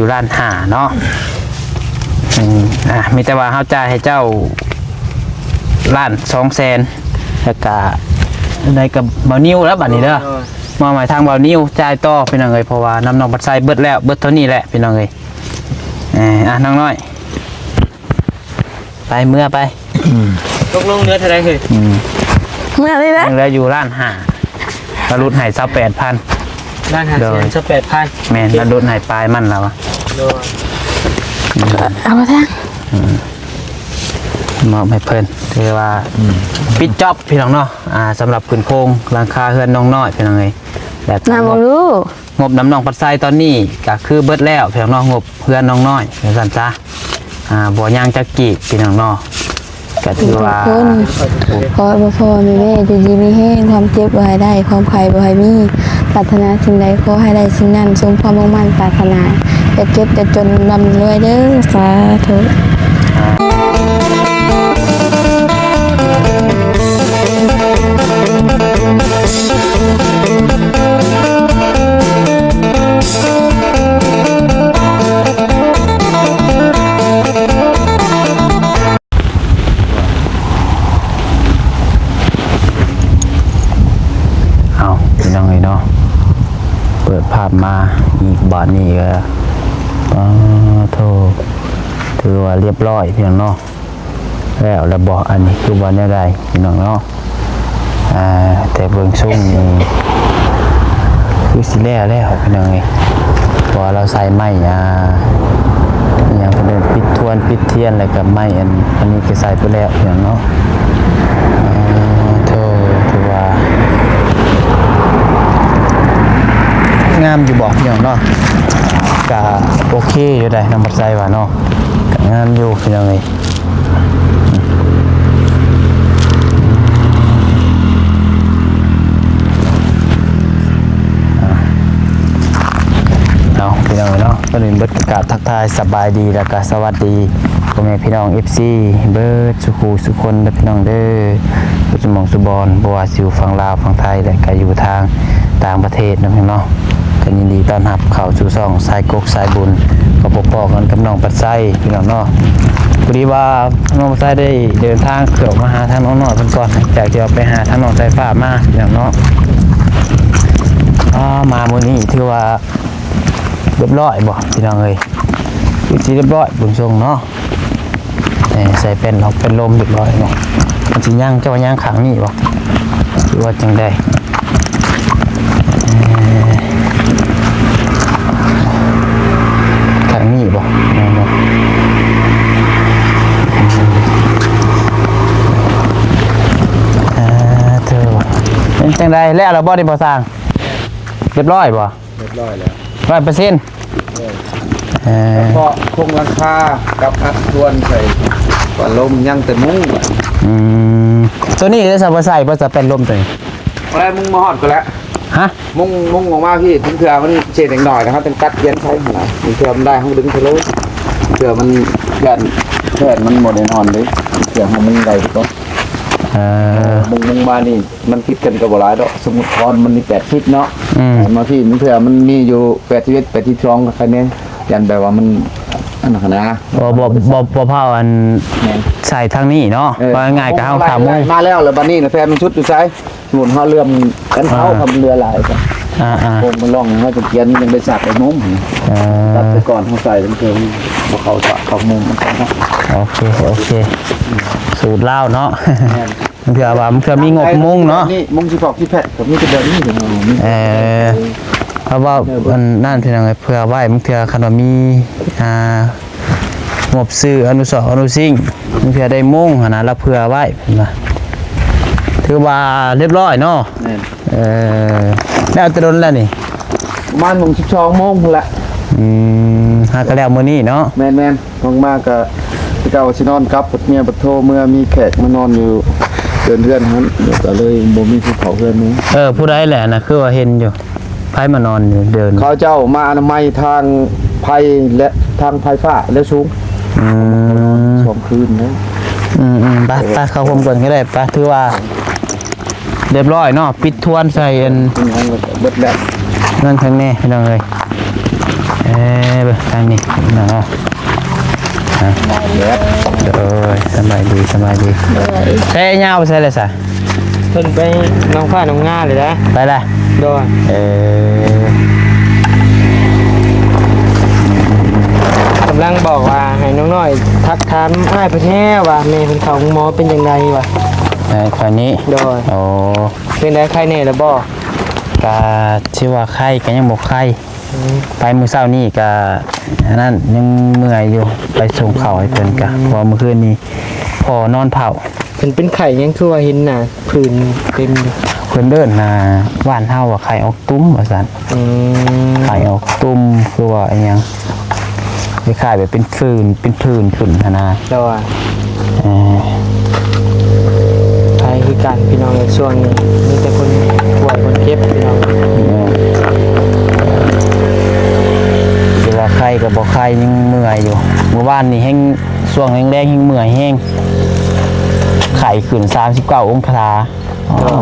ຢູ່ລ້ານຫ້າເນາະ. ອືມ ອ່າ ມີແຕ່ວ່າເຮົາຈ່າຍໃຫ້ເຈົ້າລ້ານສອງແສນ ແລ້ວກະໄດ້ກັບບ່າວນິວແລ້ວບັດນີ້ເດີ. ໂດຍ ມອບໃຫ້ທາງບ່າວນິວຈ່າຍຕໍ່ພີ່ນ້ອງເອີຍ ເພາະວ່ານຳນ້ອງບັດໄຊເບິດແລ້ວ ເບິດເທົ່ານີ້ແຫຼະພີ່ນ້ອງເອີຍ. ເອີ ອ່ະ ນ້ອງນ້ອຍ ໄປ ເມືອໄປ. ອືມ ຕົກລົງເຫຼືອເທົ່າໃດເຮີ້ຍ? ອືມ ເມືອເລີຍນະ ຍັງເຫຼືອຢູ່ລ້ານຫ້າ ລະຫຼຸດໃຫ້ຊາວແປດພັນ. ລ້ານຫ້າແສນຊາວແປດພັນ. ແມ່ນ ລະຫຼຸດໃຫ້ປາຍມັນລະວ່າ. ໂດຍ ເອົາມາທາງ ອືມ ມອບໃຫ້ເພິ່ນ ຖືວ່າ ອືມ ປິດຈອບພີ່ນ້ອງເນາະ. ອ່າ ສຳລັບຂຶ້ນໂຄງຫຼັງຄາເຮືອນນ້ອງນ້ອຍພີ່ນ້ອງເອີຍ ແບບ ນຳເບິ່ງດູ. ງົບນຳນ້ອງບັດໄຊຕອນນີ້ກະຄືເບິດແລ້ວພີ່ນ້ອງເນາະ ງົບເຮືອນນ້ອງນ້ອຍວ່າຊັ້ນຊະ. ອ່າ ບໍ່ຍັງຈັກກີບພີ່ນ້ອງເນາະ ກະຖືວ່າ ທຸກຄົນ ຂໍໃຫ້ພໍ່ໆແມ່ໆຢູ່ດີມີແຮງ ຄວາມເຈັບບໍ່ໃຫ້ໄດ້ ຄວາມໄຂ້ບໍ່ໃຫ້ມີ ປາດຖະໜາສິ່ງໃດຂໍໃຫ້ໄດ້ສິ່ງນັ້ນ ສົມຄວາມມຸ່ງໝັ້ນປາດຖະໜາ ຢ່າເຈັບຢ່າຈົນ ລ່ຳລວຍເດີ ສາທຸ. ເອົາ ພີ່ນ້ອງເອີຍເນາະ ເປີດພາບມາອີກບາດນີ້ກະ ປາໂທ ຖືວ່າລຽບຮ້ອຍພີ່ນ້ອງເນາະ. ແລ້ວລະບໍ ອັນນີ້ຄືວ່າແນວໃດພີ່ນ້ອງເນາະ? ອ່າ ແຕ່ເບິ່ງຊົງນີ້ຄືຊິແລ້ວແລ້ວພີ່ນ້ອງເອີຍ ເພາະວ່າລາວໃສ່ໄມ້ ອ່າ ອີຫຍັງເພິ່ນເອີ້ນ ປິດທວນ ປິດທຽນ ແລ້ວກະໄມ້ອັນ ອັນນີ້ກະໃສ່ໄປແລ້ວພີ່ນ້ອງເນາະ. ອ່າ ໂທ ຖືວ່າງາມຢູ່ບໍ່ພີ່ນ້ອງເນາະ? ກະໂອເຄຢູ່ໃດ໋ ນ້ອງບັດໄຊວ່າເນາະ ກະງາມຢູ່ພີ່ນ້ອງເອີຍ. ເອົາ ພີ່ນ້ອງເນາະ ກ່ອນອື່ນເບິດກະກາບທັກທາຍສະບາຍດີ ແລ້ວກະສະຫວັດດີພໍ່ແມ່ພີ່ນ້ອງ ເອັຟຊີ ເບິດສູ່ຄູ່ສູ່ຄົນເດີພີ່ນ້ອງເດີ ທຸກໝ່ອງສູ່ບ່ອນ ບໍ່ວ່າຊິຢູ່ຝັ່ງລາວ ຝັ່ງໄທ ແລະກະຢູ່ທາງຕ່າງປະເທດເນາະພີ່ນ້ອງເນາະ. ກໍຍິນດີຕ້ອນຮັບເຂົ້າສູ່ຊ່ອງສາຍກົກສາຍບຸນ ກໍພົບພໍ້ກັນກັບນ້ອງປັດໄຊພີ່ນ້ອງເນາະ. ພໍດີວ່ານ້ອງປັດໄຊໄດ້ເດີນທາງເຂົ້າມາຫາທາງນ້ອງນ້ອຍເພິ່ນກ່ອນ ຫຼັງຈາກທີ່ວ່າໄປຫາທາງນ້ອງສາຍຟ້າມາພີ່ນ້ອງເນາະ. ອ່າ ມາມື້ນີ້ຖືວ່າລຽບຮ້ອຍບໍ່ພີ່ນ້ອງເອີຍ? ຄືຊິລຽບຮ້ອຍເບິ່ງຊົງເນາະ. ເອີ ໃສ່ແປ້ນລັອກແປ້ນລົມຮຽບຮ້ອຍເນາະ. ມັນຊິຍ່າງ ເຈົ້າວ່າຍ່າງຂ້າງນີ້ບໍ່ ຫຼືວ່າຈັ່ງໃດ? ເອີ ຂ້າງນີ້ບໍ່? ແມ່ນບໍ່? ອ່າ ໂທ້ ເປັນຈັ່ງໃດ ແລ້ວແລ້ວບໍ່ນີ້ ພໍ່ຊ່າງ? ຮຽບຮ້ອຍບໍ່? ຮຽບຮ້ອຍແລ້ວ ຮ້ອຍເປີເຊັນ. ເອີ ເອີ ສະເພາະໂຄງຫຼັງຄາກັບອັດທວນໃສ່ ວ່າລົມຍັງແຕ່ມຸງ. ອືມ ໂຕນີ້ໄດ້ສະບໍ່ໃສ່ບໍ່ ສະແປ້ນລົມໂຕນີ້? ບໍ່ໄດ້ ມຸງມາຮອດພຸ້ນແຫຼະ. ຮະ? ມຸງ ມຸງອອກມາພີ້ ເທື່ອມັນເສດເລັກນ້ອຍນະ ເຮົາຈັ່ງຕັດຂຽນໃສ່ຫັ້ນນະ. ບາງເທື່ອມັນໄດ້ ເຮົາດຶງເທື່ອໂລດ ເທື່ອມັນຢ້ານແຜ່ນມັນບໍ່ແນ່ນອນເດ້. ບາງເທື່ອເຮົາມຸງໄດ້ກ່ອນ. ເອີ ມຸງ ມຸງມານີ້ ມັນຜິດກັນກໍບໍ່ຫຼາຍດອກ. ສົມມຸດຄອນມັນມີແປດສິບເນາະ ອືມ ມາພີ້ ບາງເທື່ອມັນມີຢູ່ແປດສິບເອັດ ແປດສິບສອງ ກໍໃຄແນ່ ຢ້ານແບບວ່າມັນອັນນັ້ນນະ. ບໍ່ ບໍ່ ບໍ່ ບໍ່ພໍອັນ ແມ່ນ ໃສ່ທາງນີ້ເນາະ. ເອີ ເວົ້າງ່າຍໆ ກໍເຮົາຂາມຸງມາແລ້ວ ແລ້ວບັດນີ້ນະ ແຟນມັນຊຸດຢູ່ໃສ? ໝູນເຮົາເລື່ອມກັນເອົາ ອ່າ ຄຳເຫຼືອຫຼາຍ ອ່າໆ ໂກງມັນລອງ ເຮົາຈະກຽນຍັງໄດ້ສັກໄປມຸງ. ເອີ ຕັດໄປກ່ອນ ເຮົາໃສ່ເຖິງບໍ່ເຂົ້າສະ ເຂົ້າມຸງ. ໂອເຄ ໂອເຄ ສູດລາວເນາະ. ແມ່ນ ເທື່ອວ່າ ເທື່ອມີງົບມຸງເນາະ ນີ້ມຸງຊິພອກຊິແພັດ ກໍມີແຕ່ແບບນີ້. ເອີ ເພາະວ່າອັນນັ້ນ ພີ່ນ້ອງເອີຍ ເພື່ອໄວ້ ບາງເທື່ອຄັນວ່າມີ ອ່າ ງົບຊື້ອະນຸສອນອະນຸສິ່ງ ບາງເທື່ອໄດ້ມຸງຫັ້ນນະ ລະເພື່ອໄວ້ ເພິ່ນວ່າ ຖືວ່າຮຽບຮ້ອຍເນາະ. ແມ່ນ ເອີ ແລ້ວແຕ່ດົນແລ້ວນີ້? ປະມານໂມງ ສິບສອງໂມງພຸ້ນແຫຼະ. ອືມ ຫາກະແລ້ວມື້ນີ້ເນາະ. ແມ່ນໆ ລົງມາກະ ແຕ່ເກົ່າວ່າຊິນອນກັບ ພັດເມຍພັດໂທເມືອ ມີແຂກມານອນຢູ່ເດີ່ນເຮືອນຫັ້ນ ກະເລີຍບໍ່ມີຜູ້ເຂົ້າເຮືອນນີ້. ເອີ ຜູ້ໃດແຫຼະນະ ຄືວ່າເຫັນຢູ່ ໃຜມານອນຢູ່ເດີ່ນ? ເຂົາເຈົ້າມາອະນາໄມທາງໄຟ ແລະ ທາງໄຟຟ້າແລະສູງ. ອືມ ສອງຄືນເນາະ. ອືມໆ ໄປ ໄປເຂົ້າໂຮມກ່ອນກໍໄດ້ ໄປ. ຖືວ່າ ຮຽບຮ້ອຍເນາະ ປິດທວນໃສ່ອັນ ເບິດແລ້ວ ເງິນຂ້າງໃນພີ່ນ້ອງເອີຍ. ເອີ ເບິ່ງທາງນີ້ ໂດຍ ໃຊ້ຍາວໄປໃສແລ້ວຊະ? ເພິ່ນໄປໜອງຟ້າໜອງງາເລີຍນະ. ໄປລະ? ໂດຍ. ເອີ ກຳລັງບອກວ່າໃຫ້ນ້ອງນ້ອຍທັກຖາມອ້າຍເພິ່ນແດ່ວ່າແມ່ເພິ່ນເຂົ້າໂຮງໝໍເປັນຈັ່ງໃດວ່າ. ເອີ ຂ້ອຍນີ້? ໂດຍ. ໂອ້ ເປັນໃດ ໄຄແດ່ແລ້ວບໍ່? ກະຖືວ່າໄຄ ກະຍັງບໍ່ໄຄ. ອືມ ໄປມື້ເຊົ້ານີ້ກະອັນນັ້ນ ຍັງເມື່ອຍຢູ່ ໄປສົ່ງເຂົ້າໃຫ້ເພິ່ນກະ ອືມ ເພາະວ່າມື້ຄືນນີ້ພໍ່ນອນເຝົ້າ. ເພິ່ນເປັນໄຂ້ຫຍັງ ຄືວ່າເຫັນໜ້າ ຜື່ນເຕັມຢູ່? ເພິ່ນເອີ້ນນະ ບ້ານເຮົາວ່າໄຂ້ອອກຕຸ່ມວ່າຊັ້ນ. ອືມ ໄຂ້ອອກຕຸ່ມ ຄືວ່າອີ່ຫຍັງ ຄ້າຍໆແບບເປັນຝື່ນ ເປັນຜື່ນຂຶ້ນຫັ້ນນະ. ໂດຍ. ເອີ ໄພຄືກັນພີ່ນ້ອງເອີຍ ຊ່ວງນີ້ມີແຕ່ຄົນປ່ວຍຄົນເຈັບພີ່ນ້ອງ. ເອີ ຊິວ່າໄຄກໍບໍ່ໄຄ ຍັງເມື່ອຍຢູ່. ມື້ວານນີ້ແຮງ ຊ່ວງແລງໆແຮງເມື່ອຍແຮງ ໄຂ້ຂຶ້ນສາມສິບເກົ້າອົງສາ. ໂອ້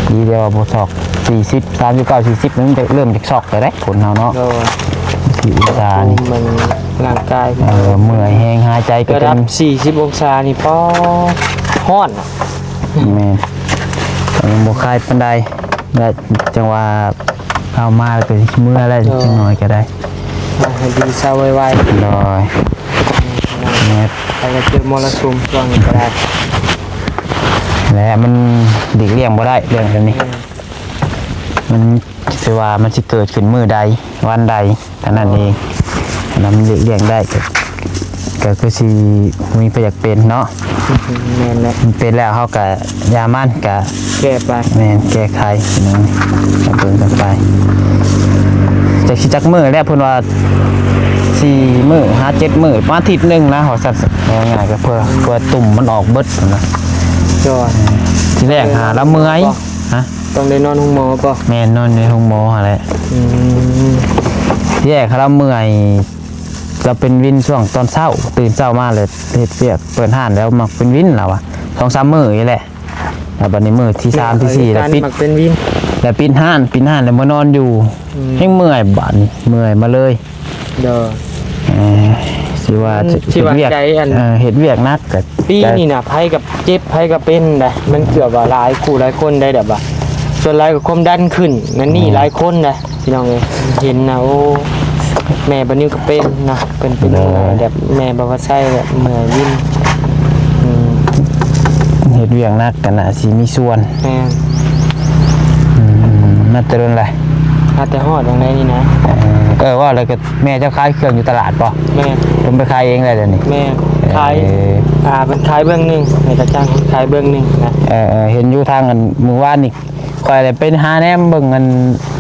ດີແຕ່ວ່າບໍ່ຊອກ ສີ່ສິບ ສາມສິບເກົ້າ ສີ່ສິບ ມັນຈະເລີ່ມຈະຊອກແລ້ວເດ້ ຄົນເຮົາເນາະ. ໂດຍ. ສີ່ສິບອົງສານີ້ ມັນຮ່າງກາຍ ເອີ ເມື່ອຍແຮງ ຫາຍໃຈກໍ ລະດັບສີ່ສິບອົງສານີ້ ປໍ ຮ້ອນ. ແມ່ນ ຍັງບໍ່ຄາຍປານໃດ ແລະ ຈັ່ງວ່າເອົາມາແລ້ວກໍຊິເມື່ອແລ້ວ ໂດຍ ຈັກໜ້ອຍກໍໄດ້ ໃຫ້ດີເຊົາໄວໆ. ໂດຍ. ແມ່ນ ໃຜກໍເຈີມໍລະສຸມຊ່ວງນີ້ກໍໄດ້ ແລະ ມັນຫຼີກລ່ຽງບໍ່ໄດ້ເລື່ອງແບບນີ້. ແມ່ນ ມັນ ຊິວ່າມັນຊິເກີດຂຶ້ນມື້ໃດ ວັນໃດ ເທົ່ານັ້ນເອງ. ຖ້າມັນຫຼີກລ່ຽງໄດ້ ກໍ ກໍຄືຊິບໍ່ມີໃຜຢາກເປັນເນາະ. ແມ່ນແຫຼະ ມັນເປັນແລ້ວ ເຮົາກໍຢ່າມັນ ກໍແກ້ໄປ. ແມ່ນ ແກ້ໄຂເນາະ ກໍເບິ່ງກັນໄປ. ຈັກຊິຈັກມື້ແລ້ວ ເພິ່ນວ່າສີ່ມື້ຫາເຈັດມື້ ປະມານອາທິດໜຶ່ງນະ ວ່າຊັ້ນ. ເວົ້າງ່າຍໆ ກໍເພື່ອ ເພື່ອຕຸ່ມມັນອອກເບິດນະ. ໂດຍ. ທີແລກຫາລາວເມື່ອຍ ຮະ? ຕ້ອງໄດ້ນອນໂຮງໝໍບໍ່? ແມ່ນ ນອນໃນໂຮງໝໍຫັ້ນແຫຼະ. ອືມ ທີແລກຫາລາວເມື່ອຍ ລາວເປັນວິນຊ່ວງຕອນເຊົ້າ ຕື່ນເຊົ້າມາແລ້ວເຮັດວຽກເປີດຮ້ານແລ້ວມັກເປັນວິນລາວວ່າ ສອງສາມມື້ນີ້ແຫຼະ. ແລ້ວບັດນີ້ມື້ທີສາມທີສີ່ແລ້ວປິດ ມັກເປັນວິນ ແລ້ວປິດຮ້ານ ປິດຮ້ານແລ້ວມານອນຢູ່. ອືມ ແຮງເມື່ອຍບາດນີ້ ເມື່ອຍມາເລີຍ. ໂດຍ. ເອີ ຊິວ່າ ອືມ ຊິວ່າເຮັດວຽກ ໃຈອັນ ເອີ ເຮັດວຽກໜັກກໍ ປີນີ້ນະ ໃຜກໍເຈັບ ໃຜກໍເປັນໄດ໋ ມັນເກືອບວ່າຫຼາຍຄູ່ຫຼາຍຄົນໄດ໋ ແບບວ່າ ສ່ວນຫຼາຍກໍຄວາມດັນຂຶ້ນ ນັ້ນນີ້ ອືມ ຫຼາຍຄົນໄດ໋ ພີ່ນ້ອງເອີຍ. ເຫັນນະ ໂອ້ ແມ່ປານິວກໍເປັນນະ ເປັນ ເປັນ ໂດຍ ແບບແມ່ບໍ່ວ່າໃຊ້ແບບເມື່ອຍວິນ. ອືມ ເຮັດວຽກໜັກກໍໜ້າຊິມີສ່ວນ. ແມ່ນ. ອືມ ມາແຕ່ດົນແລ້ວ ມາແຕ່ຮອດຫວ່າງໃດນີ້ນະ. ເອີ ເອີ ວ່າແລ້ວກໍ ແມ່ເຈົ້າຂາຍເຄື່ອງຢູ່ຕະຫຼາດບໍ່? ແມ່ນ. ເພິ່ນໄປຂາຍເອງແລ້ວດຽວນີ້? ແມ່ນ. ເອີ ຂາຍ ອ່າ ເພິ່ນຂາຍເບື້ອງໜຶ່ງ ໃຫ້ກະຈ້າງເພິ່ນຂາຍເບື້ອງໜຶ່ງນະ. ເອີ ເອີ ເຫັນຢູ່ທາງອັນມື້ວານນີ້ ຂ້ອຍໄດ້ໄປຫາແນມເບິ່ງອັນ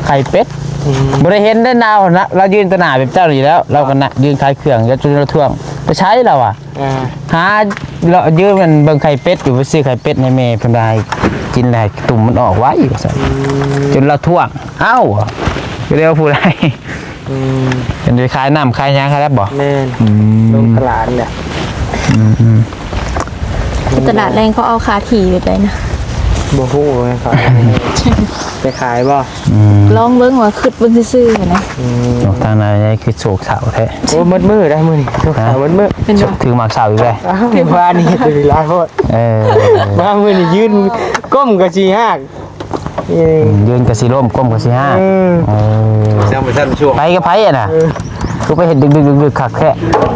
ໄຂ່ເປັດ. ອືມ ບໍ່ໄດ້ເຫັນເດ້ນາວນະ ລາວຢືນຕໍ່ໜ້າແບບເຈົ້ານີ້ແລ້ວ ລາວກໍນະຢືນຂາຍເຄື່ອງ ແລ້ວຈົນລາວທ້ວງ ໄປໃສລາວວ່າ ອ່າ ຫາເລາະຢືມມັນເບິ່ງໄຂ່ເປັດຢູ່ ໄປຊື້ໄຂ່ເປັດໃຫ້ແມ່ເພິ່ນວ່າໃຫ້ກິນແລ້ວໃຫ້ຕຸ່ມມັນອອກໄວວ່າຊັ້ນ. ອືມ ຈົນລາວທ້ວງ ເອົ້າ ກໍເລີຍວ່າຜູ້ໃດ ອືມ ເພິ່ນໄປຂາຍນ້ຳຂາຍຫຍັງຫັ້ນແຫຼະບໍ່? ແມ່ນ. ອືມ ລົງຕະຫຼາດແຫຼະ. ອືມໆ ຕະຫຼາດແລງເຂົາເອົາຄ່າທີ່ແບບໃດນະ? ບໍ່ຮູ້ເລີຍ ເຂົາເອົາໄປຂາຍບໍ່? ອືມ ລອງເບິ່ງວ່າ ຄິດເບິ່ງຊື່ໆນະ. ອືມ ອອກທາງໃດຄືໂສກເສົ້າແທ້. ໂອ້ ໝົດມື້ໄດ໋ມື້ນີ້ ໂສກເສົ້າໝົດມື້. ຖືກໝາກເສົ້າອີກແລ້ວ. ອ້າວ ວານນີ້ເຮັດຫຼາຍໂພດ. ເອີ ມາມື້ນີ້ຢືນກົ້ມກໍຊິຮາກ. ເອີ ອືມ ຢືນກໍຊິລົ້ມ ກົ້ມກໍຊິຮາກ. ເອີ ເອີ ຈັ່ງບໍ່ທັນຊ່ວງ ໃຜກັບໃຜຫັ້ນນະ? ເອີ ຄືໄປເຮັດດຶກໆໆຄັກແທ້.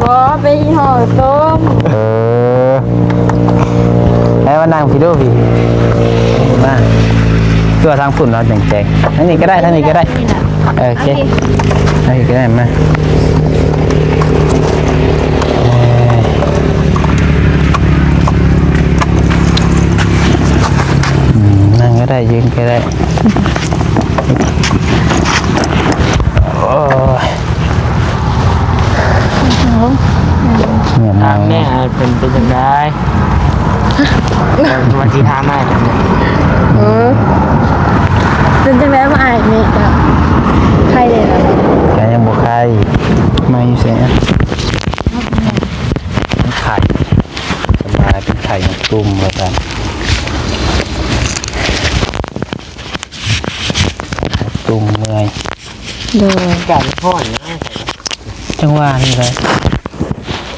ບໍ່ ໄປຫໍ່ຕົ້ມ. ເອີ ໃຫ້ມານັ່ງພີ້ດູພີ້ ມາ ຕົວະທາງພຸ້ນເນາະ ແຈງໆ ທາງນີ້ກໍໄດ້ ທາງນີ້ກໍໄດ້. ນີ້ນະ ເອີ ໂອເຄ ໂອເຄ ໂອເຄ ໄດ້ມາ ເອີ ອືມ ນັ່ງກໍໄດ້ ຢືນກໍໄດ້. ໂອ້ຍ ເຫື່ອຍ ຖາມແດ່ ເປັນ ເປັນຈັ່ງໃດ? ເອີ ວ່າຊິຖາມອ້າຍເປັນຫຍັງ? ເອີ ເປັນຈັ່ງໃດອ້າຍ? ນີ້ກໍໄຄແດ່ລະ ກໍຍັງບໍ່ໄຄ. ມາຢູ່ໃສ? ໄຄ ສະບາຍ ເປັນໄຂ້ຫຍັງຕຸ່ມວ່າຊັ້ນ ຕຸ່ມເມື່ອຍ. ໂດຍ ອາກາດຮ້ອນນະ. ຈັ່ງຫວະນີ້ແຫຼະ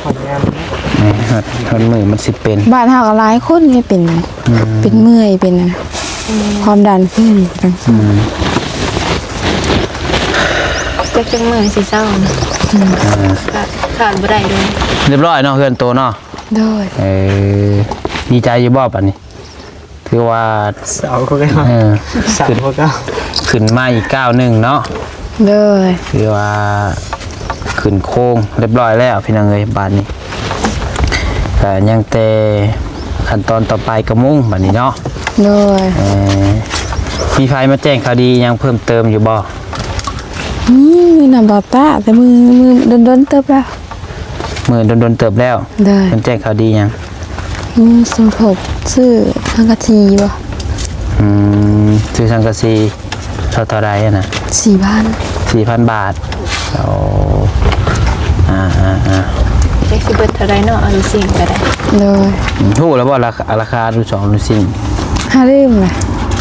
ຮ້ອນຍາມນີ້. ນີ້ ຮອດ ຮອດມື້ມັນຊິເປັນ. ບ້ານເຮົາກໍຫຼາຍຄົນເດເປັນ ອືມ ເປັນເມື່ອຍ ເປັນຄວາມດັນຂຶ້ນ ອືມ ຈັກ ຈັກມື້ຊິເຊົານະ ອືມ ຂາດ ຂາດບໍ່ໄດ້ເລີຍ. ຮຽບຮ້ອຍເນາະ ເຮືອນໂຕເນາະ. ໂດຍ ເອີ ດີໃຈຢູ່ບໍ່ບາດນີ້? ຖືວ່າເຊົາຄືເກົ່າ ເອີ ເຊົາຄືເກົ່າ ຂຶ້ນມາອີກກ້າວໜຶ່ງເນາະ. ໂດຍ ຖືວ່າຂຶ້ນໂຄງຮຽບຮ້ອຍແລ້ວພີ່ນ້ອງເອີຍ. ບາດນີ້ກໍຍັງແຕ່ຂັ້ນຕອນຕໍ່ໄປກໍມຸງບາດນີ້ເນາະ. ໂດຍ ເອີ ມີໃຜມາແຈ້ງຂ່າວດີຫຍັງເພີ່ມເຕີມຢູ່ບໍ່? ມີ ມີນຳບ່າວຕາ ແຕ່ມື້ ມື້ດົນໆເຕີບແລ້ວ. ມື້ດົນໆເຕີບແລ້ວ. ໂດຍ ເພິ່ນແຈ້ງຂ່າວດີຫຍັງ? ອືມ ສົມທົບຊື້ສັງກະສີບໍ່? ອືມ ຊື້ສັງກະສີເທົ່າ ເທົ່າໃດຫັ້ນນະ? ສີ່ພັນ ສີ່ພັນບາດ. ໂອ້ ອ່າໆໆ ຈັກຊິເບິດເທົ່າໃດເນາະ ອາລູຊິງກໍໄດ້. ໂດຍ ຮູ້ແລ້ວບໍ່ລາ ລາຄາອາລູສອງອາລູຊິງ? ຫາລືມແຫຼະ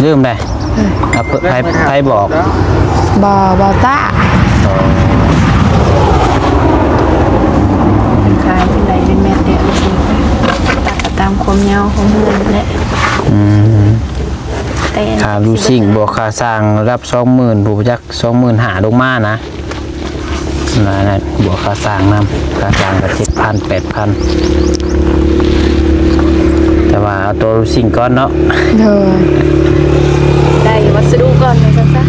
ລືມແຫຼະ. ເອີ ອ່າ ໃຜ ໃຜບອກ? ບໍ່ ບ່າວຕາ. ອໍ ເພິ່ນຂາຍເປັນໄດ້ເປັນແມັດເດ້ ອາລູຊິງ ຕາມຄວາມຍາວຂອງເຮືອນແຫຼະ. ອືມ ແຕ່ ຄ່າລູຊິງ ບວກຄ່າສ້າງລະດັບສອງໝື່ນ ຜູ້ຈັກ ສອງໝື່ນຫ້າລົງມານະ. ນັ້ນ ບວກຄ່າສ້າງນຳ ຄ່າສ້າງກໍເຈັດພັນ ແປດພັນ ແຕ່ວ່າເອົາໂຕລູຊິງກ່ອນເນາະ. ໂດຍ ໄດ້ວັດສະດຸກ່ອນວ່າຊັ້ນຊະ.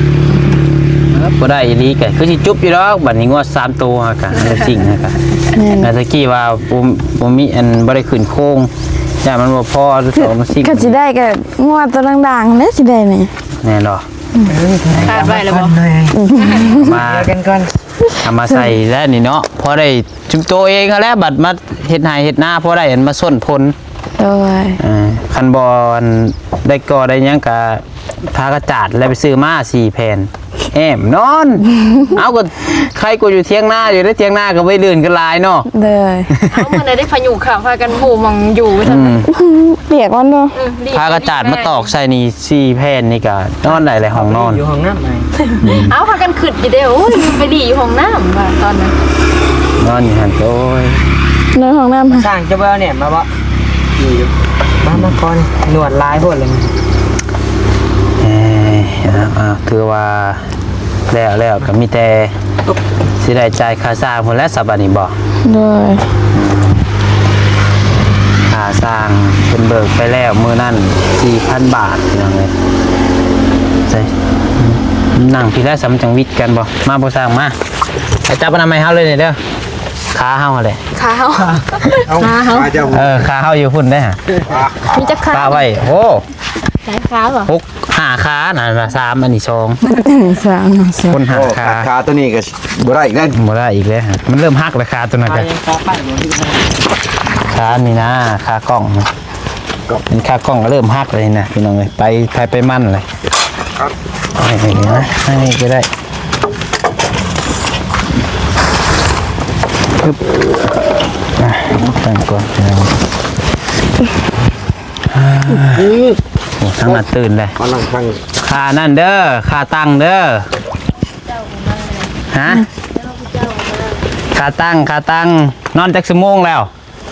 ບໍ່ໄດ້ອີ່ຫຼີກໍຄືຊິຈຸບຢູ່ດອກ ບາດນີ້ງົວສາມໂຕຫາກະລູຊິງຫາກະ. ແມ່ນ ແຕ່ຕະກີ້ວ່າບໍ່ ບໍ່ມີອັນ ບໍ່ໄດ້ຂຶ້ນໂຄງ ຢ້ານມັນບໍ່ພໍ ເອົາໂຕລູຊິງ. ຄັນຊິໄດ້ກໍງົວໂຕດັງໆແຫຼະຊິໄດ້ນີ້. ແມ່ນບໍ່? ອືມ ຂາດໄວ້ແລ້ວບໍ່? ມາ ເອົາມາໃສ່ແລ້ວນີ້ເນາະ ພໍໄດ້ຊຸມໂຕເອງຫັ້ນແຫຼະ ບັດມາເຮັດໄຮ່ເຮັດນາ ພໍໄດ້ອັນມາຊົນພົນ. ໂດຍ ເອີ ຄັນບໍ່ອັນໄດ້ກໍໄດ້ຫຍັງກະຜ້າກະຈາດແລ້ວໄປຊື້ມາສີ່ແຜ່ນ ແອ້ມນອນ. ເອົາ ກໍໄຄກວ່າຢູ່ຖຽງນາຢູ່ເດ້ ຖຽງນາກໍໄວລື່ນກັນຫຼາຍເນາະ. ໂດຍ ເອົາ ມື້ໃດໄດ້ພາຍຸເຂົ້າ ພາກັນຮູ້ໝ່ອງຢູ່ວ່າຊັ້ນ. ອືມ ປຽກມັນເນາະ. ອືມ ຜ້າກະຈາດມາຕອກໃສ່ນີ້ສີ່ແຜ່ນນີ້ກະນອນໄດ້ແຫຼະ ຫ້ອງນອນ ຢູ່ຫ້ອງນ້ຳ. ອືມ ເອົາ ພາກັນຄິດຢູ່ເດ້ ໂອ້ຍ ໄປຫຼີ່ຢູ່ຫ້ອງນ້ຳວ່າຕອນນັ້ນ ນອນຢູ່ຫັ້ນ. ໂອ້ຍ ນອນຫ້ອງນ້ຳ. ຊ່າງຈະບໍ່ເອົາແໜມມາບໍ່? ມີຢູ່ ມາ ມາກ່ອນ ນວດຫຼາຍໂພດເລີຍ. ເອີ ເອົາ ເອົາ ຖືວ່າ ແລ້ວ ແລ້ວກໍມີແຕ່ຊິໄດ້ຈ່າຍຄ່າສ້າງພຸ້ນແຫຼະ ສະບາດນີ້ບໍ່? ໂດຍ ຄ່າສ້າງເພິ່ນເບີກໄປແລ້ວມື້ນັ້ນສີ່ພັນບາດ ພີ່ນ້ອງເອີຍ. ໃສ່ ນັ່ງພີ້ແຫຼະ ສຳ ມັນຈັ່ງຫວິດກັນບໍ່? ມາ ພໍ່ຊ່າງມາ ໄປຈັບອະນາໄມເຮົາເລີຍນີ້ເດີ ຂາເຮົາຫັ້ນແຫຼະ. ຂາເຮົາ ຂາເຮົາ ຂາເຈົ້າ ເອີ ຂາເຮົາຢູ່ພຸ້ນເດ້. ມີຈັກຂາ? ປະໄວ້ ໂອ້ ຫຼາຍຂາບໍ່? ຫົກ ຫ້າຂານະ ສາມ ອັນນີ້ສອງ ສາມ ສອງ ຄົນຫ້າຂາ. ຂາຕົວນີ້ກໍບໍ່ໄດ້ອີກແລ້ວ ບໍ່ໄດ້ອີກແລ້ວ. ມັນເລີ່ມຫັກແລ້ວ ຂາຕົວນັ້ນກະ ຂານີ້ນະ ຂາກ້ອງ ເປັນຂາກ້ອງກໍເລີ່ມຫັກແລ້ວນີ້ນະ ພີ່ນ້ອງເອີຍ. ໄປ ໄປ ໄປມັນເລີຍ. ນີ້ນະ ນີ້ກໍໄດ້ ປຶບ ອ່ະ ຕັ້ງກ່ອນ ພີ່ນ້ອງ. ອ່າ ໂອ້ ທັງນັ້ນຕື່ນເລີຍ ມານັ່ງທາງ ຂານັ້ນເດີ ຂາຕັ້ງເດີ. ຮະ? ຂາຕັ້ງ ຂາຕັ້ງ ນອນຈັກຊົ່ວໂມງແລ້ວ?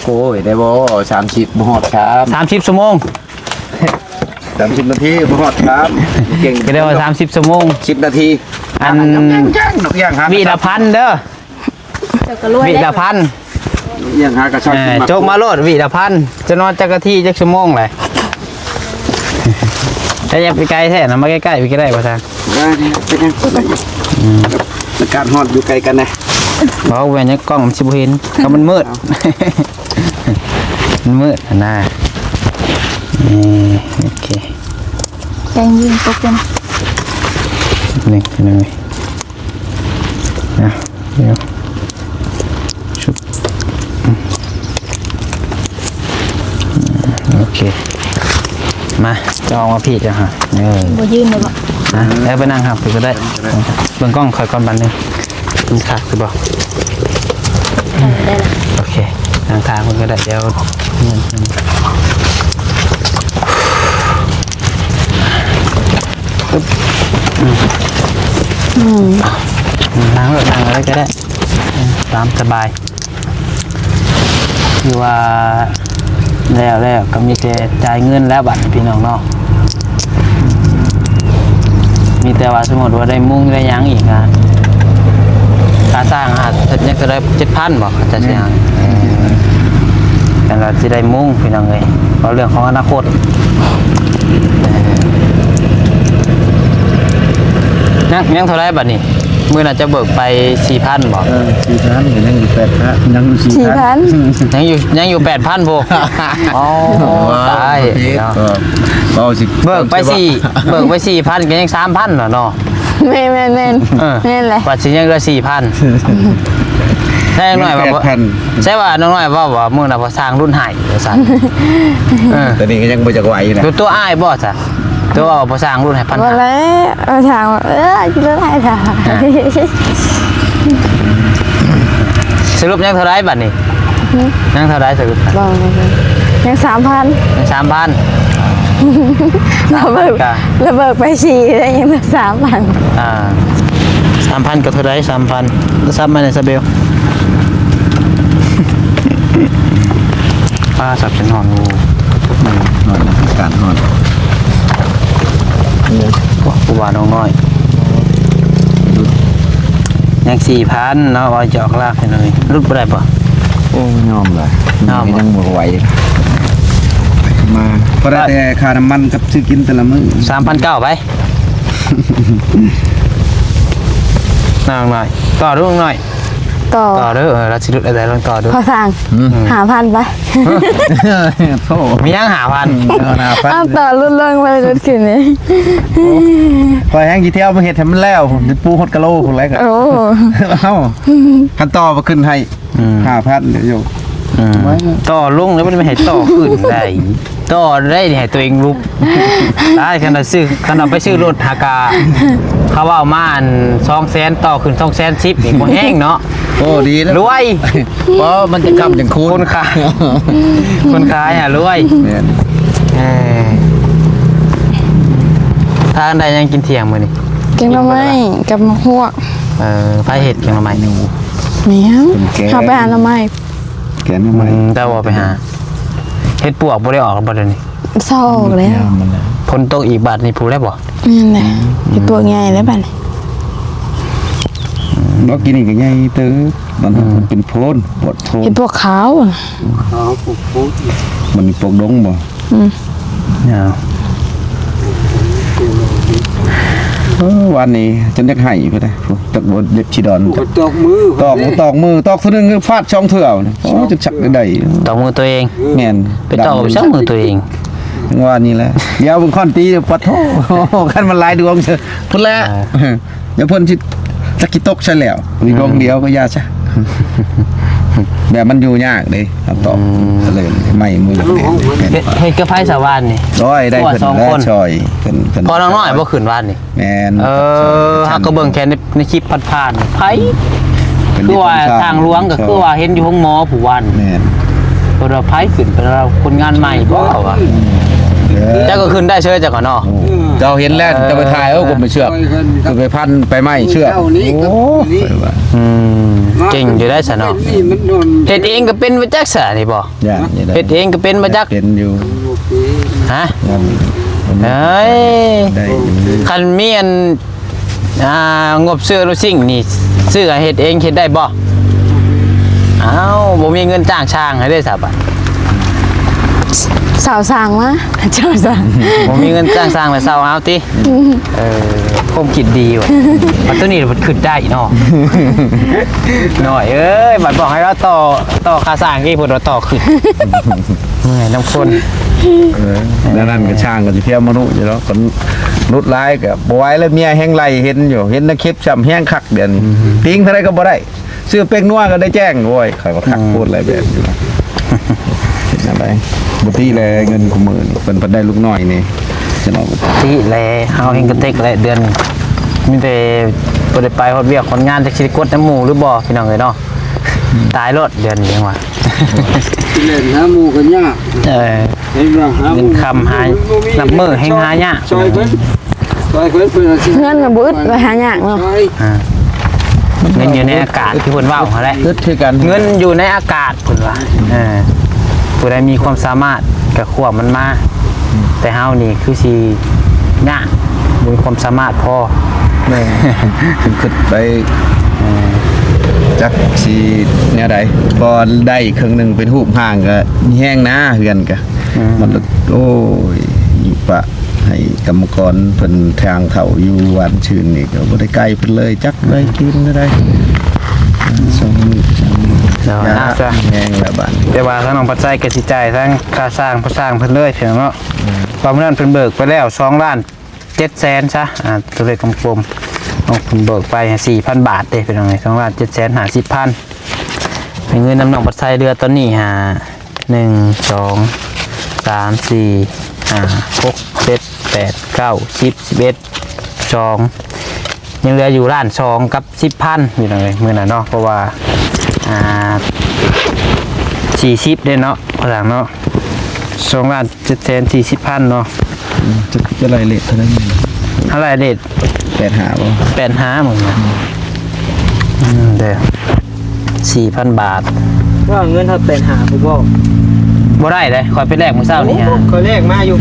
ໂອ້ຍ ໄດ້ບໍ່ ສາມສິບ ບໍ່ຮອດສາມ ສາມສິບຊົ່ວໂມງ ສາມສິບນາທີ ບໍ່ຮອດສາມ ເກັ່ງ ກໍໄດ້ວ່າສາມສິບຊົ່ວໂມງ ສິບນາທີ. ອັນ ວິລະພັນເດີ ວິລະພັນ ຍັງຫາກະຊອກ ເອີ ໂຈກມາໂລດ ວິລະພັນ ຈະນອນຈັກນາທີ ຈັກຊົ່ວໂມງແຫຼະ? ແຕ່ຢ່າໄປໄກແທ້ນະ ມາໃກ້ໆ ໄປກໍໄດ້ບໍ່ຊາ? ໄດ້ ເປັນຫຍັງ ອືມ ອາກາດຮ້ອນ ຢູ່ໄກກັນນະ. ເວົ້າແມ່ນຫຍັງ ກ້ອງມັນຊິບໍ່ເຫັນ ກໍມັນມືດ ມັນມືດນະ. ເອີ ໂອເຄ ແກງຍິງຕົກເປັນ ໜຶ່ງ ໜຶ່ງ ນະ ດຽວ ຊຸບ ອືມ ໂອເຄ ມາ ຈອງມາພີ້ເຈົ້າຫາ ເອີ ບໍ່ຢືນໄດ້ບໍ່? ຮະ ເອີ ໄປນັ່ງຫາຜູ້ກໍໄດ້ ເບິ່ງກ້ອງຂ້ອຍກ່ອນບາດໜຶ່ງ ມັນຄັກຢູ່ບໍ່? ໄດ້ລະ ໂອເຄ ນັ່ງທາງເພິ່ນກໍໄດ້ ດຽວ ອືມ ອືມ ນັ່ງໂລດ ນັ່ງອະໄລກໍໄດ້ ຕາມສະບາຍ. ຄືວ່າແລ້ວ ແລ້ວກໍມີແຕ່ຈ່າຍເງິນແລ້ວບັດນີ້ພີ່ນ້ອງເນາະ. ມີແຕ່ວ່າສົມມຸດວ່າໄດ້ມຸງໄດ້ຫຍັງອີກ ກະຄ່າສ້າງຫາ ຍັງເທົ່າໃດ ເຈັດພັນບໍ່ ເຂົາເຈົ້າຊິໃຫ້. ແມ່ນ ເອີ ແຕ່ວ່າຊິໄດ້ມຸງພີ່ນ້ອງເອີຍ ເວົ້າເລື່ອງຂອງອະນາຄົດ. ຍັງ ຍັງເທົ່າໃດບັດນີ້? ມື້ນັ້ນເຈົ້າເບີກໄປສີ່ພັນບໍ່? ເອີ ສີ່ພັນ ກໍຍັງຢູ່ແປດພັນ ຍັງຢູ່ສີ່ພັນ ສີ່ພັນ ຍັງຢູ່ ຍັງຢູ່ແປດພັນພຸ້ນ. ອໍ ຕາຍເນາະ ເວົ້າຊິ ເບີກໄປສີ່ ເບີກໄປສີ່ພັນ ກໍຍັງສາມພັນແລ້ວເນາະ. ແມ່ນໆໆ ເອີ ແມ່ນແຫຼະ ວ່າຊິຍັງເຫຼືອສີ່ພັນ. ແທ້ນ້ອຍວ່າ ແປດພັນ ໃຊ່ວ່ານ້ອງນ້ອຍເວົ້າວ່າມື້ນັ້ນພໍ່ຊ່າງຫຼຸດໃຫ້ວ່າຊັ້ນ. ເອີ ຕອນນີ້ກໍຍັງບໍ່ຢາກໄຫວນະ ຕົວ ຕົວອ້າຍບໍ່ຊະ? ຕົວວ່າພໍ່ຊ່າງຫຼຸດໃຫ້ພັນ ບໍ່ແລ້ວ ພໍ່ຊ່າງວ່າ ເອີ ຊິຫຼຸດໃຫ້ຊະ. ອ່າ ສະຫຼຸບຍັງເທົ່າໃດບັດນີ້? ຫຶ? ຍັງເທົ່າໃດສະຫຼຸບ? ບໍ່ ຍັງສາມພັນ ຍັງສາມພັນ. ລະເບີກ ກະ ລະເບີກໄປສີ່ ໄດ້ຍັງສາມພັນ. ອ່າ ສາມພັນ ກໍເທົ່າໃດ? ສາມພັນ ສັບມາແດ່ ສະເບວ. ປ້າ ສັບຈົນຮ້ອນ. ໂອ້ ຮ້ອນນະ ອາກາດຮ້ອນ. ໂອ້ ຜູ້ບ່າວນ້ອງນ້ອຍ ຍັງສີ່ພັນເນາະ ວ່າຈະອອກລາກໃຫ້ໜ້ອຍ ຫຼຸດບໍ່ໄດ້ບໍ່? ໂອ້ ຍອມລະ ຍອມ ຍັງບໍ່ໄຫວ ມາ ພໍໄດ້ແຕ່ຄ່ານ້ຳມັນກັບຊື້ກິນແຕ່ລະມື້. ສາມພັນເກົ້າ ໄປ ນ້ອງນ້ອຍ ຕໍ່ດູນ້ອງນ້ອຍ. ຕໍ່ ຕໍ່ເດີ ເອີ ລາວຊິຫຼຸດອັນໃດ ລອງຕໍ່ດູ ຂໍສັ່ງ ຫືມ ຫ້າພັນ ໄປ. ໂທ້ ມີຫຍັງຫ້າພັນ? ເອົາຫ້າພັນ ເອົາຕໍ່ຫຼຸດລົງໄປ ຫຼຸດຂຶ້ນເລີຍ. ໂອ້ ຂ້ອຍແຮ່ງຊິເທວມາເຮັດໃຫ້ມັນແລ້ວ ປູຮອດກະໂລພຸ້ນແຫຼະ. ໂອ້ ເອົ້າ ຄັນຕໍ່ມາຂຶ້ນໃຫ້ ອືມ ຫ້າພັນເດີໂຍ. ອືມ ຕໍ່ລົງແລ້ວ ບໍ່ໄດ້ໃຫ້ຕໍ່ຂຶ້ນໄດ້ ຕໍ່ໄດ້ໃຫ້ຕົວເອງລຸກ. ຕາຍ ຄັນເອົາຊື້ ຄັນເອົາໄປຊື້ລົດຫາກະ ເຂົາເວົ້າມາອັນສອງແສນ ຕໍ່ຂຶ້ນສອງແສນສິບ ນີ້ບໍ່ແຮງເນາະ. ໂອ້ ດີແລ້ວ ລວຍ. ບໍ່ ມັນຈະຄ້ຳຈັ່ງຄູນ ຄົນຂາຍ ຄົນຂາຍຫາລວຍ. ແມ່ນ ເອີ ທາງໃດຍັງກິນທ່ຽງມື້ນີ້? ແກງໜໍ່ໄມ້ກັບໝາກຮວກ. ເອີ ໃຜເຮັດແກງໜໍ່ໄມ້? ແມ່ນ ເຮົາໄປຫາໜໍ່ໄມ້ ແກງໜໍ່ໄມ້. ອືມ ເຈົ້າບໍ່ໄປຫາ ເຫັດປວກບໍ່ໄດ້ອອກແລ້ວບໍ່ດຽວນີ້? ຊອກແລ້ວ ຍາມມັນແລ້ວ ຝົນຕົກອີກບາດນີ້ພຸ້ນແລ້ວບໍ່? ແມ່ນແຫຼະ ອືມ ເຫັດປວກໃຫຍ່ແລ້ວບາດນີ້. ດອກກີ້ນີ້ກໍໃຫຍ່ເຕີບ ມັນ ອືມ ເປັນໂພນ ປວດໂພນ ເຫັດປວກຂາວ ຂາວ ປວກໂພນ ມັນປວກດົງບໍ່? ອືມ ຍາວ ເອີ ວານນີ້ຈົນຢາກໄຫ້ພຸ້ນນະ ຕອກບໍ່ເລັບຊີດອນ ຕອກມື ຕອກ ຕອກມື ຕອກເທື່ອໜຶ່ງຟາດສອງເທື່ອ. ໂອ້ ຈົນສັກໄດ້ ຕອກມືຕົວເອງ. ແມ່ນ ໄປຕອກໄປສັກມືຕົວເອງ ວ່ານີ້ແຫຼະ. ດຽວເບິ່ງຄອນຕີ ປະໂທ ຄັນມັນຫຼາຍດວງພຸ້ນແຫຼະ. ອ່າ ດຽວເພິ່ນຊິຈັກຊິຕົກໃສ່ແລ້ວ ມີດວງດຽວກໍຢ່າຊະ ແບບມັນຢູ່ຍາກເດ້. ເອົາຕອກ ອືມ ເລີຍໄມ້ມື ເຮັດ ເຮັດກັບໃຜສະຫວ່ານນີ້? ໂອ້ຍ ໄດ້ເພິ່ນແຫຼະ ຊ່ອຍເພິ່ນ ເພິ່ນ ພໍ່ນ້ອງນ້ອຍບໍ່ຂຶ້ນຫວານນີ້? ແມ່ນ ເອີ ເຮົາກໍເບິ່ງແຄ່ໃນ ໃນຄລິບຜ່ານໆ ໃຜ ຄືວ່າທາງຫຼວງກໍຄືວ່າເຫັນຢູ່ໂຮງໝໍຜູ້ຫວານ. ແມ່ນ ເພິ່ນວ່າໃຜຂຶ້ນ ເພິ່ນວ່າຄົນງານໃໝ່ບໍ່ ເຂົາວ່າ. ເຈົ້າກໍຂຶ້ນໄດ້ເຊີຍເຈົ້າກໍເນາະ. ເຈົ້າເຫັນແລ້ວ ເຈົ້າໄປຖ່າຍເອົາກົມໄປເຊືອກ ຄືໄປພັນໄປໄມ້ເຊືອກ. ໂອ້ ອືມ ເກັ່ງຢູ່ໄດ໋ຊະເນາະ. ເຮັດເອງກໍເປັນບໍ່ຈັກຊະນີ້ບໍ່? ເຮັດເອງກໍເປັນບໍ່ຈັກ ເປັນຢູ່ ຮະ? ເອີຍ ໄດ້ຢູ່ ຄັນມີອັນ ອ່າ ງົບຊື້ລູກຊິ້ງນີ້ ຊື້ເຮັດເອງເຮັດໄດ້ບໍ່? ອ້າວ ບໍ່ມີເງິນຈ້າງຊ່າງໃຫ້ເດ້ຊະບາດ ເຊົ່າຊ່າງມາ ເຊົ່າຊ່າງ ບໍ່ມີເງິນຈ້າງຊ່າງແລ້ວເຊົ່າເອົາຕິ. ເອີ ຄວາມຄິດດີວ່າ ບັດໂຕນີ້ບັດຄິດໄດ້ເນາະ ນ້ອຍເອີຍ. ບັດບອກໃຫ້ລາວຕໍ່ ຕໍ່ຄ່າສ້າງອີກ ເພິ່ນວ່າຕໍ່ຂຶ້ນ ເມື່ອຍນຳຄົນ. ເອີ ແນວນັ້ນກໍຊ່າງກໍຊິພຽວມະນຸຢູ່ດອກ ຄັນຫຼຸດຫຼາຍກໍບໍ່ໄຫວແລ້ວ. ເມຍແຮ່ງໄລ່ເຫັນຢູ່ ເຫັນໃນຄລິບຊ້ຳແຮງຄັກດຽວນີ້ ຕິງເທົ່າໃດກໍບໍ່ໄດ້. ຊື້ເປັກນົວກໍໄດ້ແຈ້ງ. ໂອ້ຍ ຂ້ອຍວ່າຄັກໂພດແຫຼະແບບນີ້. ເຮັດຈັ່ງໃດ ບໍ່ຕິແລ ເງິນຄູ່ມື້ນີ້ ເພິ່ນ ເພິ່ນໄດ້ລູກນ້ອຍນີ້ ຈະເນາະ ຕິແລ. ເຮົາແຮ່ງກະເຕັກແຫຼະ ເດືອນນີ້ມີແຕ່ບໍ່ໄດ້ໄປຮອດວຽກຮອດງານ ຈັກຊິໄດ້ກົດນຳໝູ່ຫຼືບໍ່ ພີ່ນ້ອງເອີຍເນາະ. ຕາຍໂລດ ເດືອນນີ້ຍັງວ່າ ຊິເລ່ນຫາໝູ່ກໍຍາກ. ເອີ ເງິນຄຳຫາ ນັບມື້ແຮ່ງຫາຍາກ. ຊ່ອຍເພິ່ນ ຊ່ອຍເພິ່ນ ເພິ່ນ ເຮືອນກໍບໍ່ອຶດ ໄປຫາຍາກເນາະ. ອ່າ ເງິນຢູ່ໃນອາກາດ ຄືເພິ່ນເວົ້າຫັ້ນແຫຼະ ອຶດຄືກັນ ເງິນຢູ່ໃນອາກາດ ເພິ່ນວ່າ. ເອີ ຜູ້ໃດມີຄວາມສາມາດກໍຄວ້າມັນມາ. ອືມ ແຕ່ເຮົານີ້ຄືຊິຍາກ ບໍ່ມີຄວາມສາມາດພໍ. ແມ່ນ ຄິດໄປ ເອີ ຈັກຊິແນວໃດ ພໍໄດ້ເຄິ່ງໜຶ່ງເປັນຮູບຮ່າງກໍມີແຮງນາ ເຮືອນກໍ ອືມ ມັນ ໂອ້ຍ ປະໃຫ້ກຳມະກອນເພິ່ນທາງເຖົ້າຢູ່ຫວານຊື່ນນີ້ ກໍບໍ່ໄດ້ໄກເພິ່ນເລີຍ ຈັກໄດ້ຄືນເທົ່າໃດ ສອງມື້ ສາມມື້ ເນາະ ຍາ ນະ ແຮງແລ້ວບາດນີ້. ແຕ່ວ່າທາງນ້ອງພັດໄຊກໍຊິຈ່າຍທັງຄ່າສ້າງ ພໍ່ສ້າງເພິ່ນເລີຍ ພີ່ນ້ອງເນາະ. ອືມ ວ່າມື້ນັ້ນເພິ່ນເບີກໄປແລ້ວສອງລ້ານ ເຈັດແສນຊະ ອ່າ ຕົວເລກກົມໆ ນ້ອງເພິ່ນເບີກໄປສີ່ພັນບາດເດ້ ພີ່ນ້ອງເອີຍ ສອງລ້ານເຈັດແສນຫ້າສິບພັນ. ເປັນເງິນນຳນ້ອງພັດໄຊເຫຼືອຕອນນີ້ຫາ ໜຶ່ງ ສອງ ສາມ ສີ່ ຫ້າ ຫົກ ເຈັດ ແປດ ເກົ້າ ສິບ ສິບເອັດ ສອງ ຍັງເຫຼືອຢູ່ລ້ານສອງກັບສິບພັນ ພີ່ນ້ອງເອີຍ ມື້ນັ້ນເນາະ ເພາະວ່າ ອ່າ ສີ່ສິບເດ້ເນາະ ພໍ່ສ້າງເນາະ ສອງລ້ານ ເຈັດແສນສີ່ສິບພັນເນາະ. ອືມ ຈະ ຈະໄລ່ເລດເທົ່າໃດ? ເທົ່າໃດເລດ? ແປດຫ້າບໍ່? ແປດຫ້າ ມື້ນະ. ອືມ ເດ້ ສີ່ພັນບາດ. ວ່າເງິນເທົ່າແປດຫ້າ ຜູ້ບໍ່? ບໍ່ໄດ້ເດ້ ຂ້ອຍໄປແລກມື້ເຊົ້ານີ້. ໂອ້ ຂ້ອຍແລກມາຢູ່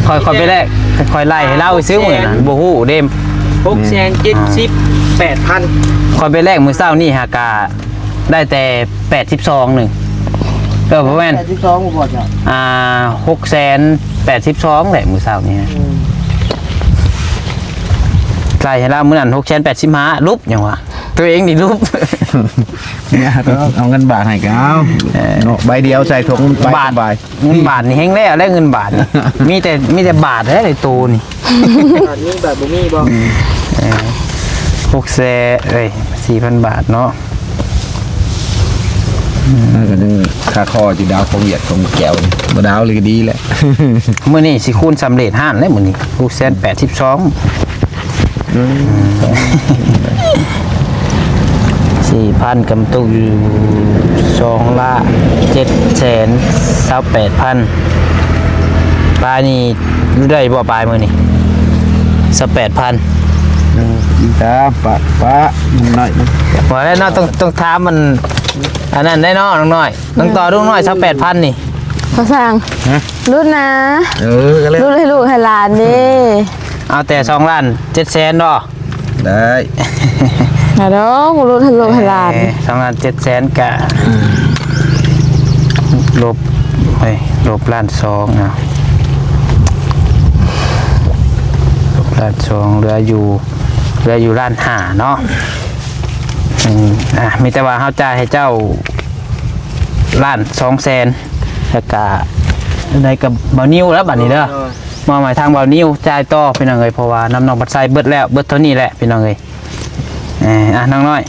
ຂ້ອຍ ຂ້ອຍໄປແລກ ຂ້ອຍໄລ່ໃຫ້ລາວຊື້ມື້ນັ້ນ ບໍ່ຮູ້ເດ້. ຫົກແສນເຈັດສິບແປດພັນ ຂ້ອຍໄປແລກມື້ເຊົ້ານີ້ຫາກະ ໄດ້ແຕ່ແປດສິບສອງໜຶ່ງ ເອີ ບໍ່ແມ່ນ ແປດສິບສອງບໍ່ພໍເຈົ້າ ອ່າ ຫົກແສນແປດສິບສອງແຫຼະ ມື້ເຊົ້ານີ້. ອືມ ຈ່າຍໃຫ້ລາວມື້ນັ້ນຫົກແສນແປດສິບຫ້າ ຫຼຸບຫຍັງວະ ຕົວເອງນີ້ຫຼຸບ. ເອົາເງິນບາດໃຫ້ກໍເອົາ ເອີ ເນາະ ໃບດຽວໃສ່ຖົງໄປ ບາດ ສະບາຍ. ເງິນບາດນີ້ແຮງແລ້ວແຫຼະ ເງິນບາດນີ້ ມີແຕ່ ມີແຕ່ບາດແທ້ໃນໂຕນີ້. ບາດມີບາດບໍ່ມີບໍ່? ເອີ ຫົກແສນ ເອີຍ ສີ່ພັນບາດເນາະ. ອືມ ມັນກໍຍັງຄາຄໍຢູ່ ດາວຂອງຫວຽດຂອງແກ້ວນີ້ ບໍ່ດາວເລີຍກໍດີແຫຼະ. ມື້ນີ້ຊິຄູນສຳເລັດຮ້ານແລ້ວມື້ນີ້ ຫົກແສນແປດສິບສອງ. ອືມ ສີ່ພັນກຳຕົກຢູ່ສອງລ້ານເຈັດແສນຊາວແປດພັນ. ປາຍນີ້ໄດ້ບໍ່ ປາຍມື້ນີ້ ຊາວແປດພັນ. ເອີ ອີຕາປະ ປະໜ້ອຍ ບໍ່ໄດ້ເນາະ ຕ້ອງ ຕ້ອງຖາມມັນ ອັນນັ້ນໄດ້ເນາະ ນ້ອງນ້ອຍ ນ້ອງຕໍ່ ນ້ອງນ້ອຍ ຊາວແປດພັນນີ້ ພໍ່ຊ່າງ ຮະ? ລຸ້ນນະ ເອີ ລຸ້ນໃຫ້ລູກໃຫ້ຫຼານເດ້. ເອົາແຕ່ສອງລ້ານເຈັດແສນເນາະ. ໄດ້ ນະດອກ ລຸ້ນໃຫ້ລູກໃຫ້ຫຼານ ເອີ ສອງລ້ານເຈັດແສນກະ ລົບ ເອີຍ ລົບລ້ານສອງ ເອົາ ລົບລ້ານສອງ ເຫຼືອຢູ່ ເຫຼືອຢູ່ລ້ານຫ້າເນາະ. ອືມ ອ່າ ມີແຕ່ວ່າເຮົາຈ່າຍໃຫ້ເຈົ້າລ້ານສອງແສນ ແລ້ວກະໄດ້ກັບບ່າວນິວແລ້ວບາດນີ້ເດີ. ມອບໃຫ້ທາງບ່າວນິວຈ່າຍຕໍ່ ພີ່ນ້ອງເອີຍ ເພາະວ່ານຳນ້ອງພັດໄຊເບິດແລ້ວ ເບິດເທົ່ານີ້ແຫຼະ ພີ່ນ້ອງເອີຍ. ເອີ ອ່ະ ນ້ອງນ້ອຍ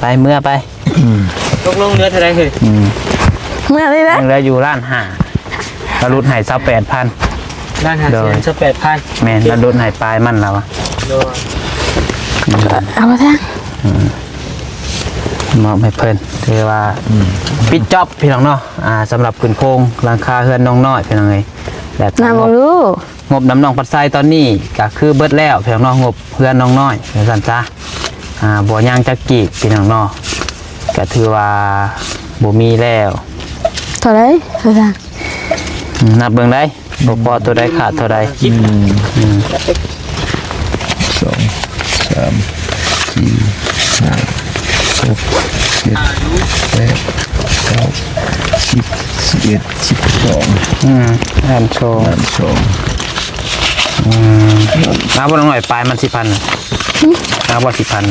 ໄປ ເມືອໄປ. ອືມ ຕົກລົງເຫຼືອເທົ່າໃດເຮີ້ຍ? ອືມ ເມືອນີ້ແຫຼະ ຍັງເຫຼືອຢູ່ລ້ານຫ້າ ລະຫຼຸດໃຫ້ຊາວແປດພັນ. ລ້ານຫ້າແສນຊາວແປດພັນ ແມ່ນ ລະຫຼຸດໃຫ້ປາຍມັນລະວະ. ໂດຍ ອືມ ເອົາມາແທງ. ອືມ ມອບໃຫ້ເພິ່ນ ຖືວ່າ ອືມ ປິດຈອບ ພີ່ນ້ອງເນາະ. ອ່າ ສຳລັບຂຶ້ນໂຄງຫຼັງຄາເຮືອນນ້ອງນ້ອຍ ພີ່ນ້ອງເອີຍ ແລະ ນຳ ງົບ ງົບນຳນ້ອງພັດໄຊຕອນນີ້ກໍຄືເບິດແລ້ວ ພີ່ນ້ອງເນາະ ງົບເຮືອນນ້ອງນ້ອຍ ວ່າຊັ້ນຊະ. ອ່າ ບໍ່ຍັງຈັກກີບ ພີ່ນ້ອງເນາະ ກໍຖືວ່າບໍ່ມີແລ້ວ. ເທົ່າໃດ? ເທົ່າໃດ? ອືມ ນັບເບິ່ງໄດ້ ບໍ່ພໍຕົວໃດຂາດເທົ່າໃດ. ໜຶ່ງ ອືມ ສອງ ສາມ ສີ່ ຫ້າ ຫົກ ເຈັດ ແປດ ເກົ້າ ສິບ ສິບເອັດ ສິບສອງ. ອືມ ລ້ານສອງ ລ້ານສອງ. ອືມ ເອົາບໍ່ ນ້ອງນ້ອຍ ປາຍມັນສິບພັນ. ຫຶ? ເອົາບໍ່ ສິບພັນ?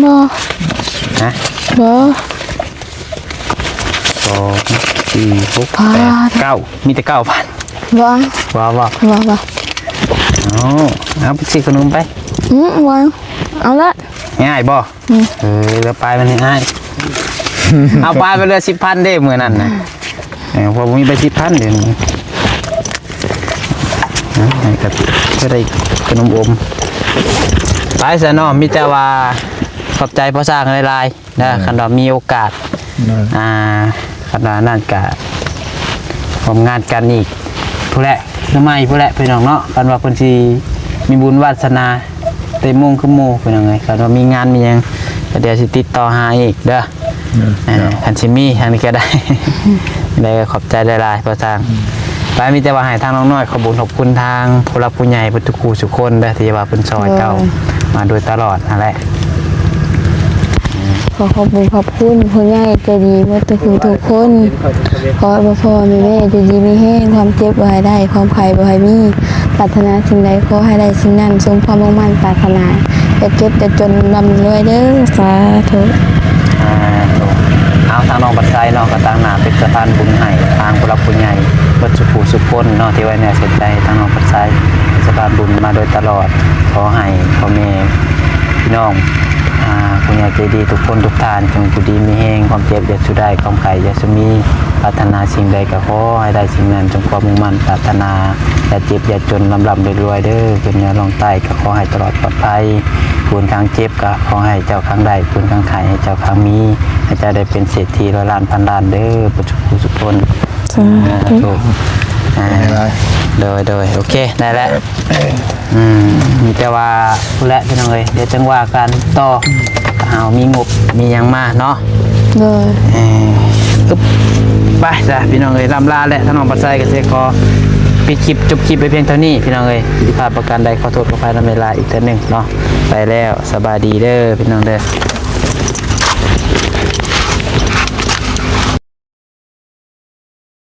ບໍ່. ຮະ? ບໍ່. ສອງ ສີ່ ຫົກ ແປດ ເກົ້າ ມີແຕ່ເກົ້າພັນ. ບໍ່ ບໍ່ ບໍ່ ບໍ່ ບໍ່. ເອົາ ເອົາໄປຊື້ຂະໜົມໄປ. ອືມ ບໍ່ ເອົາລະ ງ່າຍບໍ່? ອືມ ເອີ ເຫຼືອປາຍມັນໃຫ້ອ້າຍ ເອົາປາຍໄປເຫຼືອສິບພັນເດ້ ມື້ນັ້ນນະ. ເອີ ເພາະບໍ່ມີໃບສິບພັນເດ້. ເອົາ ໃຫ້ກັບ ກໍໄດ້ຂະໜົມອົມໄປຊະເນາະ. ມີແຕ່ວ່າຂອບໃຈພໍ່ຊ່າງຫຼາຍໆ. ເດີ ເອີ ຄັນວ່າມີໂອກາດ ເອີ ອ່າ ຄັນວ່ານັ້ນກະຮ່ວມງານກັນອີກພຸ້ນແຫຼະ ເທື່ອໃໝ່ພຸ້ນແຫຼະ ພີ່ນ້ອງເນາະ. ຄັນວ່າເພິ່ນຊິມີບຸນວາສະໜາ ເຕັມໂມງຄືໝູ່ພີ່ນ້ອງເອີຍ. ຄັນວ່າມີງານມີຫຍັງ ກໍດຽວຊິຕິດຕໍ່ຫາອີກເດີ. ອືມ ເອີ ເນາະ ຄັນຊິມີທາງນີ້ກໍໄດ້ ໄດ້ ຂອບໃຈຫຼາຍໆ ພໍ່ຊ່າງ. ໄປ ມີແຕ່ວ່າໃຫ້ທາງນ້ອງນ້ອຍຂອບບຸນຂອບຄຸນທາງຜູ້ຫຼັກຜູ້ໃຫຍ່ເບິດທຸກຜູ້ທຸກຄົນເດີ ທີ່ວ່າເພິ່ນຊ່ອຍເຈົ້າ ໂດຍ ມາໂດຍຕະຫຼອດຫັ້ນແຫຼະ. ຂໍຂອບບຸນຂອບຄຸນຜູ້ໃຫຍ່ໃຈດີເບິດທຸກຜູ້ທຸກຄົນ. ຂໍໃຫ້ພໍ່ໆແມ່ໆຢູ່ດີມີແຮງ, ຄວາມເຈັບບໍ່ໃຫ້ໄດ້, ຄວາມໄຂ້ບໍ່ໃຫ້ມີ, ປາດຖະໜາສິ່ງໃດຂໍໃຫ້ໄດ້ສິ່ງນັ້ນ, ສົມຄວາມມຸ່ງໝັ້ນປາດຖະໜາ, ຢ່າເຈັບຢ່າຈົນ, ລ່ຳລວຍເດີ້. ສາທຸ. ອ່າ ເອົາ ທາງນ້ອງບັດໄຊເນາະ ກໍຕັ້ງໜ້າເປັນສະພານບຸນໃຫ້ທາງຜູ້ຫຼັກຜູ້ໃຫຍ່ເບິດສູ່ຜູ້ສູ່ຄົນເນາະ ທີ່ໄວ້ເນື້ອເຊື່ອໃຈທາງນ້ອງບັດໄຊ ເປັນສະພານບຸນມາໂດຍຕະຫຼອດ. ຂໍໃຫ້ພໍ່ແມ່ພີ່ນ້ອງ ອ່າ ຜູ້ໃຫຍ່ໃຈດີທຸກຄົນທຸກທ່ານ ຈົ່ງຢູ່ດີມີແຮງ, ຄວາມເຈັບຢ່າສູ່ໄດ້, ຄວາມໄຂ້ຢ່າສູ່ມີ, ປາດຖະໜາສິ່ງໃດກໍຂໍໃຫ້ໄດ້ສິ່ງນັ້ນ ສົມຄວາມມຸ່ງໝັ້ນປາດຖະໜາ, ຢ່າເຈັບຢ່າຈົນ, ລ່ຳໆລວຍໆເດີ້. ຂຶ້ນເໜືອລ່ອງໃຕ້ກໍຂໍໃຫ້ຕະຫຼອດປອດໄພ, ຜູ້ອື່ນຂ້າງເຈັບກໍຂໍໃຫ້ເຈົ້າຂ້າງໄດ້, ຜູ້ອື່ນຂ້າງໄຂ້ໃຫ້ເຈົ້າຂ້າງມີ, ໃຫ້ເຈົ້າໄດ້ເປັນເສດຖີຮ້ອຍລ້ານພັນລ້ານເດີ້ ເບິດສູ່ຜູ້ສູ່ຄົນ. ສາທຸ. ອ່າ ໂດຍ ໂດຍ ໂອເຄ ໄດ້ແລ້ວ. ອືມ ມີແຕ່ວ່າພຸ້ນແຫຼະພີ່ນ້ອງເອີຍ ດຽວຈັ່ງວ່າກັນຕໍ່ ເຮົາມີງົບມີຫຍັງມາເນາະ. ໂດຍ ເອີ ອຶບ ໄປຊະພີ່ນ້ອງເອີຍ ລ່ຳລາແຫຼະ. ທາງນ້ອງບັດໄຊກໍຊິຂໍປິດຄລິບ ຈົບຄລິບໄວ້ພຽງເທົ່ານີ້ພີ່ນ້ອງເອີຍ. ຜິດພາດປະການໃດ ຂໍໂທດຂໍອະໄພນຳເວລາອີກເທື່ອໜຶ່ງເນາະ. ໄປແລ້ວ ສະບາຍດີເດີ້ພີ່ນ້ອງເດີ້.